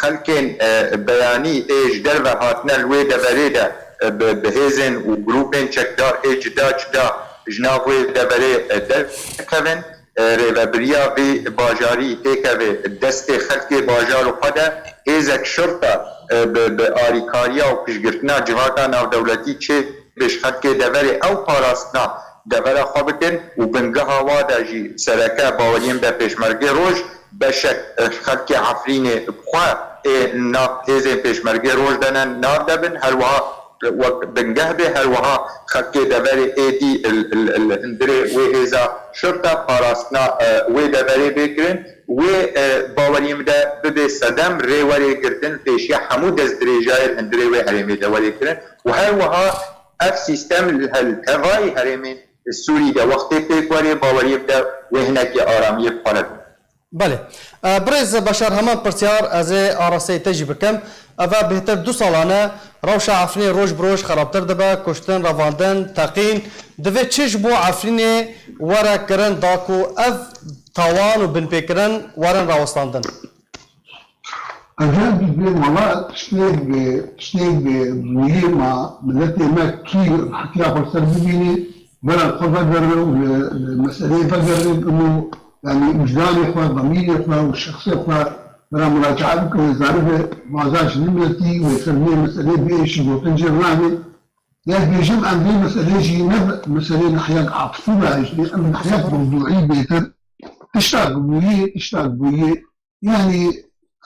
xelkên, e, beyanî ê ji derve hatine li wê deverê de, e, bi, bi hêzên û grûpên çekdar ê cida cida ji nav wê deverê, e, derkevin, e, rêvebiriya vê bajarî têkeve destê xelkê bajar û xwe de hêzek şirta, e, bi, bi alîkariya û piştgirtina civaka navdewletî çê bê ji xelkê deverê ew parastina devera xwe bikin û bingeha wa de jî sereke baweriyê min de Pêşmergê Roj beşek, e, xelkê Efrînê bi xwe ê nav hêzên Pêşmergê Roj de ne nav de bin, her wiha wek bingeh bê, her wiha xelkê deverê êdî li, li, li hundirê wê hêza şirta parastina, e, wê deverê bê kirin. Wê, e, baweriyê min de bibê sedem rê werê girtin, pêşiya hemû destdirêjayê li hundirê wê herêmê de werê kirin. û her wiha ev sîstem li hel tevayî herêmên Sûrî de wextê pêk werê, baweriyê min de wê hinekî aramiyê bi xwe re bîne. Belê. E, birêz Beşar, heman pirsiyar ez ê arasteyî te jî bikim. Ev e bêhtir du salan e, rewşa Efrînê roj bi roj xerabtir dibe, kuştin, revandin, teqîn. Divê çi ji bo Efrînê were kirin da ku ev tawan û binpêkirin werin rawestandin? Eger dibê wela tiştê bi, tiştê bi bûyê ma miletê me kî rehetiya xwe ser bibîne, vera xwe vegere û li, li meseleyê vegere û, yanî, wijdanê xwe, demîrê xwe û şexsê xwe vera muracae bike wê zanibe vaza ji vî miletî wê ser vê meseleyê biêşî gotin jê nayê. Ya dibêjim em vê meseleyê jî ne meseleyê nahiyek atifî nayê, em nahiyek mewduî bêtir tişta bûyê, tişta bûyê Yanî,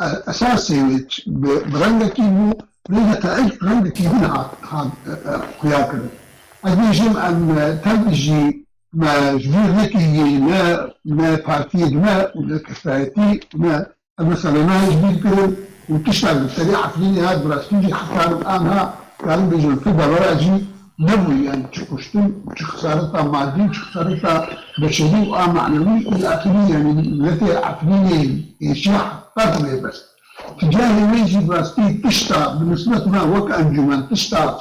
e, esasê wê ç-, bi, bi rengekî bû, lê heta êk rengekî din hat, hat, e, e, xuya kirin. Ez bêjim, em, e, tev jî me ji bîr nekiriye, ne, ne partiyê me û ne kesayetî û ne ev mesele nayê ji bîr kirin û tiştek bi serê Efrînê hat, bi rastî jî heta niha karin bêjin tu devera jî nebû, yanî çi kuştin, çi xisareta madî, çi xisareta beşerî û a manewî îlaxirî, yanî miletê Efrînê êşiya heqîqet bê bes. Ti cahê wê jî bi rastî tişta bi nisbet me wek encûmen tişta,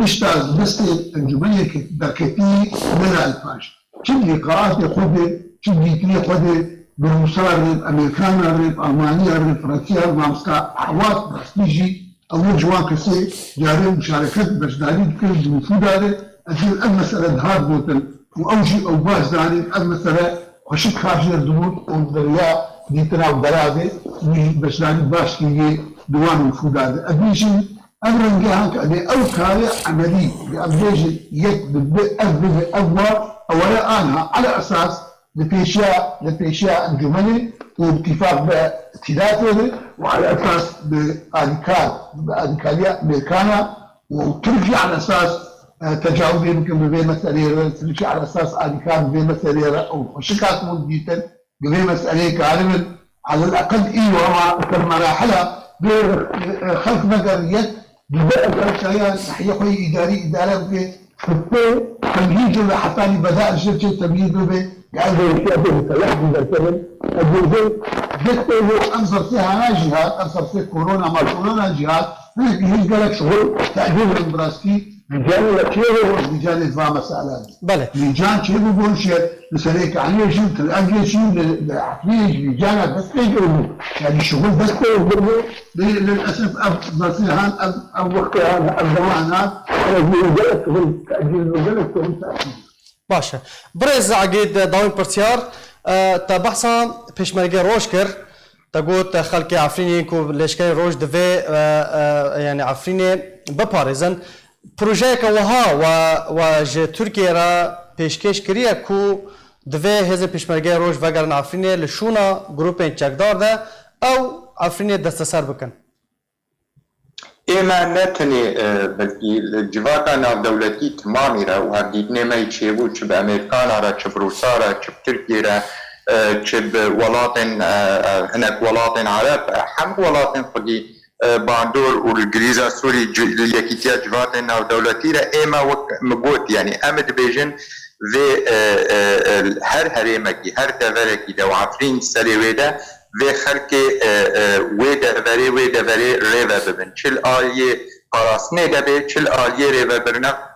tişta destê encûmenê ke-, derketî nedaye paş. Çi lîqaatê xwe de, çi dîtinê xwe de bi Rûsa re, bi Amerîkana re, bi Almanya re, bi Fransiya re, mamosta Hewas bi rastî jî ew ji wan kesê carê muşareket, beşdarî dikirin, di nifûda de, ez ê ev mesele dihat gotin û ew jî ew baş zanîn, ev mesele xweşik kar jê re dibûn û di riya dîtina û deravê wî beşdarî baş kiriye di wan nifûda de. Ez bêjim, ev rengê hank, em ê ew karê emelî, em bêjin yek bibe, ev bibe, ev wa, ew were anha, ala esas, li pêşiya, li pêşiya encûmenê û îtîfaq bi îtîlafê re û ala esas bi alîkar, bi alîkariya Amerîkana û Tirkî ala esas, e, tecawizê bikin bi vê meseleyê re, Tirkî ala esas alîkar bi vê meseleyê re û xweşik hatibûn dîtin, bi vê meseleyê karibin, alel eqel îro ama ser merahila bê, e, e, xelk vegerin yek, Dibe ev rewşa ya nahiyê xwe yê îdarî îdare bike, bi temhîd ve hetanî beda ji çê temhîd bibe, ya ev rewşa bê miseleh bûn derkevin. Ez bêjim, destê wê ev zirsê hana jî hat, ev zirsê korona ma korona jî hat, hinek hîn gelek şixul tedbîr bin bi rastî, Mîcan li kê bû, mîcanê va mesele. Belê. Mîcan çê bû, bû şe, li serê kaniyê jî, til eviyê jî, li, li efrînê jî mîcana dest pê bû. Yani şuxul dest pê bû. Li, li esef ev, mesela han, ev, ev wextê han, ev zaman han, ev gelek şuxul, ev gelek şuxul. Baş e. Birêz Egîd, dawîn pirsiyar, e, te behsa Pêşmerge Roj kir. Te got, e, xelkê Efrînê ku leşkerê Roj divê, e, e, yani Efrînê biparêzin. Projeyeke wiha we, we ji Tirkiyê re pêşkêş kiriye ku divê hêzên Pêşmergeyê Roj vegerin Efrînê, li şûna grûpên çekdar de ew Efrînê desteser bikin. Ê me ne tenê, e, belkî li civaka navdewletî timamî re û hevdîtinê me yî çêbû, çi bi Amerîkana re, çi bi Rûsa re, çi bi Tirkiyê re, e, çi bi welatên, e, e, hinek welatên Ereb, e, hemû welatên xwedî, e, bandor û li Grîza Sûrî, ci-, li Yekîtiya Civatên Navdewletî re ê me wek min got, yanî em dibêjin vê, e, e, e, her herêmekî, her deverekî de û Efrîn serê wê de, vê xelkê, e, e, wê deverê, wê deverê rêve bibin. Çi li aliyê parastinê de bê, çi li aliyê rêvebirina,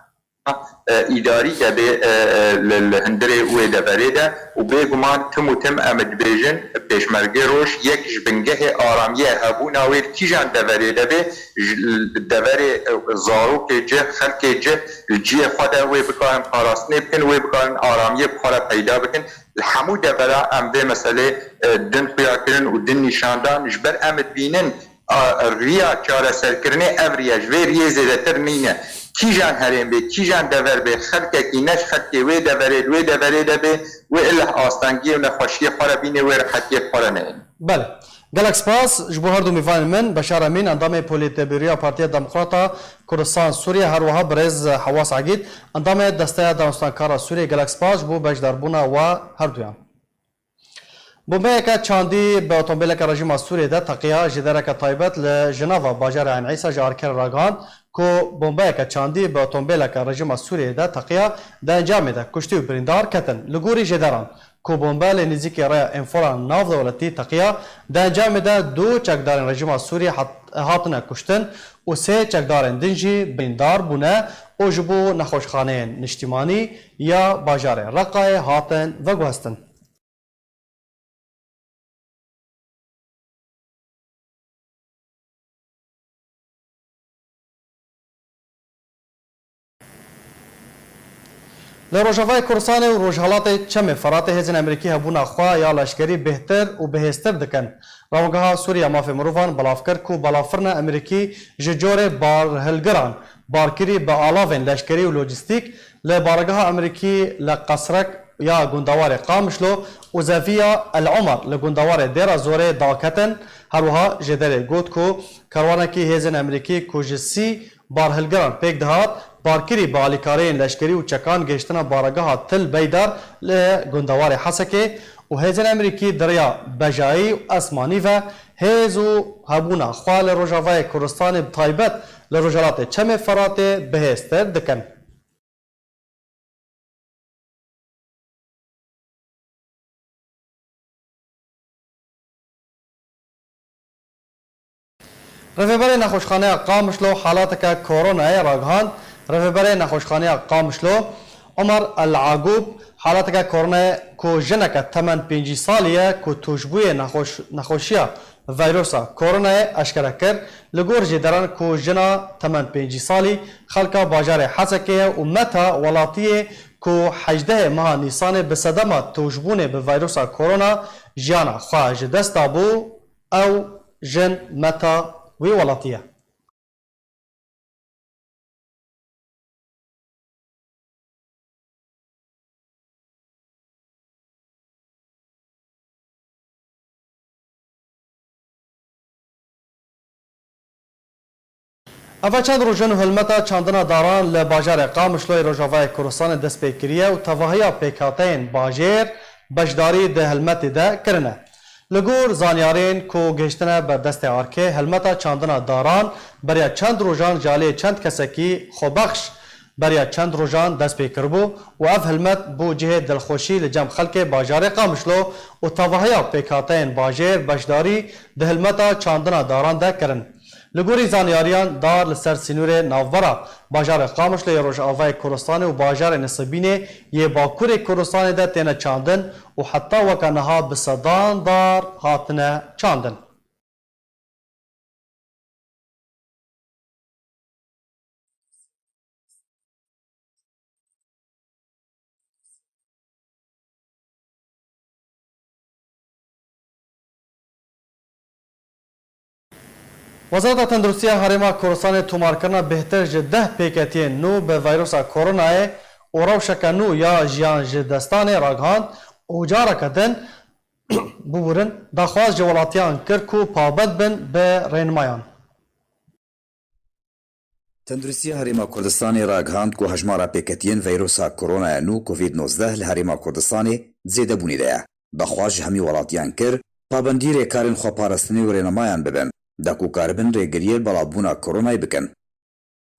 e, îdarî de bê, e, e, li, li hundirê wê deverê de û bêguman tim û tim em dibêjin Pêşmergê Roj yek ji bingehê aramiyê hebûna wê li kîjan deverê de bê, ji, li deverê, e, zarokê cih, xelkê cih li cihê xwe de wê bikarin parastinê bikin, wê bikarin aramiyê bi xwe re peyda bikin. Li hemû devera em vê meselê, e, din xuya kirin û din nîşan dan. Ji ber em dibînin, a, riya çareserkirinê ev riya ji vê riyê zêdetir nîne. Kîjan herêm bê, kîjan dever bê, xelkekî ne ji xelkê wê deverê, li wê deverê de bê, wê ileh astengiyê û nexweşiyê xwe re bînê, wê rehetiyê xwe re neyê. Belê. Gelek spas ji bo her du mêvanên min, Beşar Emîn, endamê Polîtbîroya Partiya Demokrata Kurdistan Sûriye, her wiha birêz Hewas Egîd, endamê Desteya Danûstankara Sûriye. Gelek spas ji bo beşdarbûna we her duyan. Bombeyeke çandî bi otomobîleke rejîma Sûriyê de teqiya. Jêdereke taybet li Jinava bajarê Eyn Îsa ji Arkerê ragihand ku bombeyeke çandî bi otomobîleke rejîma Sûriyê de teqiya, di encamê de kuştî û birîndar ketin. Li gorî jêderan ku bombe li nêzîkî rêya Enfola navdewletî teqiya, di encamê de du çekdarên rejîma Sûriyê hat-, hatine kuştin û sê çekdarên din jî birîndar bûne û ji bo nexweşxaneyên niştîmanî ya bajarê Reqayê hatin veguhestin. Li Rojavayê Kurdistanê û Rojhelatê Çemê Feratê hêzên Amerîkî hebûna xwe ya leşkerî bêhtir û bihêztir dikin. Ramangeha Sûriya Mafê Mirovan belav kir ku balafirina Amerîkî ji corê barhilgiran barkirî bi alavên leşkerî û lojîstîk li baregeha Amerîkî li Qesrek ya gundewarê Qamişlo û Zeviya El Omer li gundewarê Dêra Zorê daketin. Her wiha jêderê got ku kerwanekî hêzên Amerîkî ku ji sî barhilgiran pêk dihat, barkirî bi alîkariyên leşkerî û çekan gihiştine baregeha Til Beydar li gundewarê Hesekê û hêzên Amerîkî di riya bejayî û esmanî ve hêz û hebûna xwe li Rojavayê Kurdistanê, bi taybet li Rojhelatê Çemê Feratê bihêztir dikin. Rêveberê Nexweşxaneya Qamişlo halateke koronayê ragihand. Rêveberê Nexweşxaneya Qamişlo, Omer El Agûb, halateke koronayê ku jineke temen pêncî salî ye ku tûşbûyê nexweş-, nexweşiya veyrosa koronayê eşkere kir. Li gor jêderan ku jina temen pêncî salî xelka bajarê Hesekê ye û meta welatiyê ku hejdehê meha Nîsanê bi sedema tûşbûnê bi veyrosa korona jiyana xwe ji dest dabû, ew jin meta wî welatî ye. Eva çend roj in û hilmeta çandina daran li bajarê Qamişloyê Rojavayê Kurdistanê dest pê kiriye û tevahiya pêkhateyên bajêr beşdarî di hilmetê de kirine. Li gor zanyarên ku gihiştine ber destê arkê, hilmeta çandina daran beriya çend rojan ji aliyê çend kesekî xwebexş beriya çend rojan dest pê kiribû û ev hilmet bû cihê dilxweşî li cem xelkê bajarê Qamişlo û tevahiya pêkhateyên bajêr beşdarî di hilmeta çandina daran de kirin. Li gorî zanyariyan, dar li ser sînorê navbera bajarê Qamişlo yê Rojavayê Kurdistanê û bajarê Nisibînê yê Bakurê Kurdistanê de têne çandin û heta weke niha bi sedan dar hatine çandin. Wezareta Tenduristiya Herêma Kurdistanê tomarkirina bêhtir ji deh pêketiyên nû bi vîrusa koronayê û rewşeke nû ya jiyan ji destanê ragihand û careke din, bibûrin, daxwaz ji welatiyan kir ku pabend bin bi rênimayan. Tenduristiya Herêma Kurdistanê ragihand ku hejmara pêketiyên vîrusa koronaya nû Covid nozdeh li Herêma Kurdistanê di zêdebûnê de ye. Daxwaz ji hemî welatiyan kir, pabendî rêkarên xweparastinê û rênemayan bibin, da ku karibin rêgiriyê li belavbûna koronayê bikin.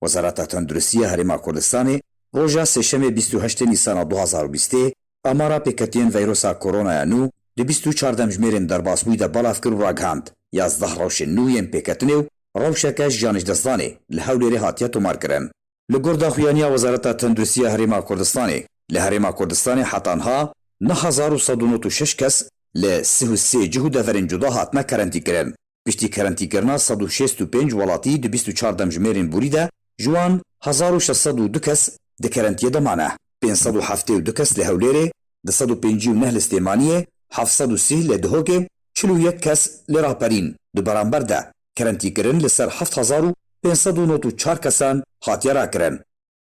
Wezareta Tenduristiya Herêma Kurdistanê roja Sêşemê bîst û heştê Nîsana du hazar û bîstê amara pêketiyên vîrusa koronaya nû di bîst û çar demjimêrên derbasbûyî de belav kir û ragihand, yazdeh rewşên nû yên pêketinê û rewşeke jiyanê ji destdanê li Hewlêrê hatiye tomarkirin. Li gor daxuyaniya Wezareta Tenduristiya Herêma Kurdistanê, li Herêma Kurdistanê heta niha neh hezar û sed û nod û şeş kes li sih û sê cih û deverên cuda hatine kerentîkirin. Piştî kerentîkirina sed û şêst û pênc welatî di bîst û çar demjimêrên borî de, ji wan hezar û şeş sed û du kes di kerentiyê de mane. Pênc sed û heftê û du kes li Hewlêrê, du sed û pêncî û neh li Stêmaniyê, heft sed û sî li Dihokê, çil û yek kes li Raperîn. Di beramber de, kerentîkirin li ser heft hezar û pênc sed û nod û çar kesan hatiye rakirin.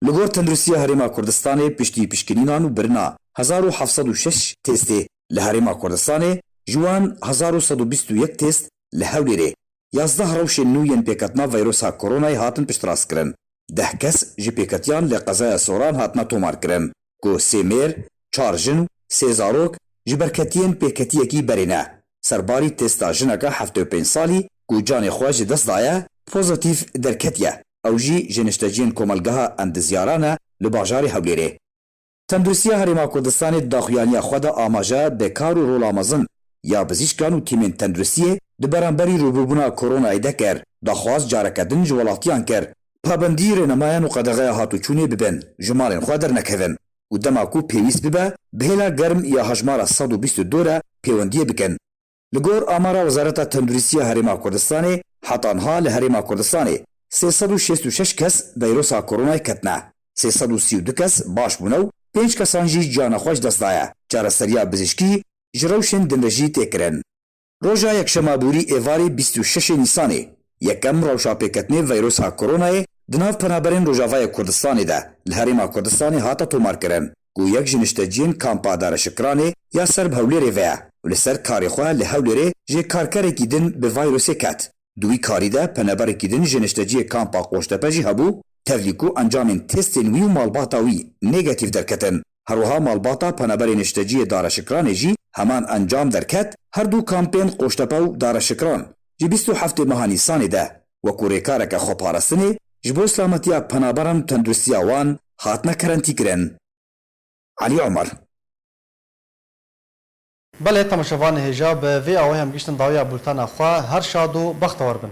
Li gor Tenduristiya Herêma Kurdistanê, piştî pişkinînan û birina hezar û heft sed û şeş testê li Herêma Kurdistanê, ji wan hezar û sed û bîst û yek test li Hewlêrê, yazdeh rewşên nû yên pêketina vîrusa koronayê hatin piştrastkirin. Deh kes ji pêketiyan li qezaya Soran hatine tomarkirin, ku sê mêr, çar jin û sê zarok ji berketiyên pêketiyekî berê ne. Serbarî testa jineke heftê û pênc salî ku canê xwe ji dest daye, pozîtîf derketiye. Ew jî ji nişteciyên Komelgeha Endizyaran e li bajarê Hewlêrê. Tenduristiya Herêma Kurdistanê di daxuyaniya xwe de amaje bi kar û rola mezin ya bizîşkan û tîmên tenduristiyê di beramberî rûbirûbûna koronayê de kir. Daxwaz careke din ji welatiyan kir, pabendî rênemayan û qedexeya hatûçûnê bibin, ji malên xwe dernekevin û dema ku pêwîst bibe, bi hêla germ ya hejmara sed û bîst û du re pêwendiyê bikin. Li gor amara Wezareta Tenduristiya Herêma Kurdistanê, heta niha li Herêma Kurdistanê sê sed û şêst û şeş kes veyrosa koronayê ketine, sê sed û sî û du kes baş bûne û pênc kesan jî ciyana xwe ji dest daye. Çareseriya bizîşkî ji rewşên din re jî tê kirin. Roja Yekşema borî êvarê bîst û şeşê Nîsanê, yekem rewşa pêketinê veyrosa koronayê di nav penaberên Rojavayê Kurdistanê de li Herêma Kurdistanê hate tomarkirin, ku yek ji nişteciyên kampa Dareşikiranê ya ser bi Hewlêrê ve ye û li ser karê xwe li Hewlêrê ji karkerekî din bi vayrosê ket. Di wî karî de penaberekî din ji nişteciyê kampa Qoştepe jî hebû, tevlî ku encamên testên wî û malbata wî negatîf derketin. Her wiha malbata penaberê nişteciyê Dareşikiranê jî heman encam derket, her du kampên Qoştepe û Dareşikiran ji bîst û heftê meha Nîsanê de, wekû rêkareke xweparastinê ji bo silametiya penaberan û tenduristiya wan hatine kerentîkirin. Elî Omer. Belê, temaşevanê hêja, bi vê awayê em gihîştin dawiya bultena xwe. Her şad û bextewar bin.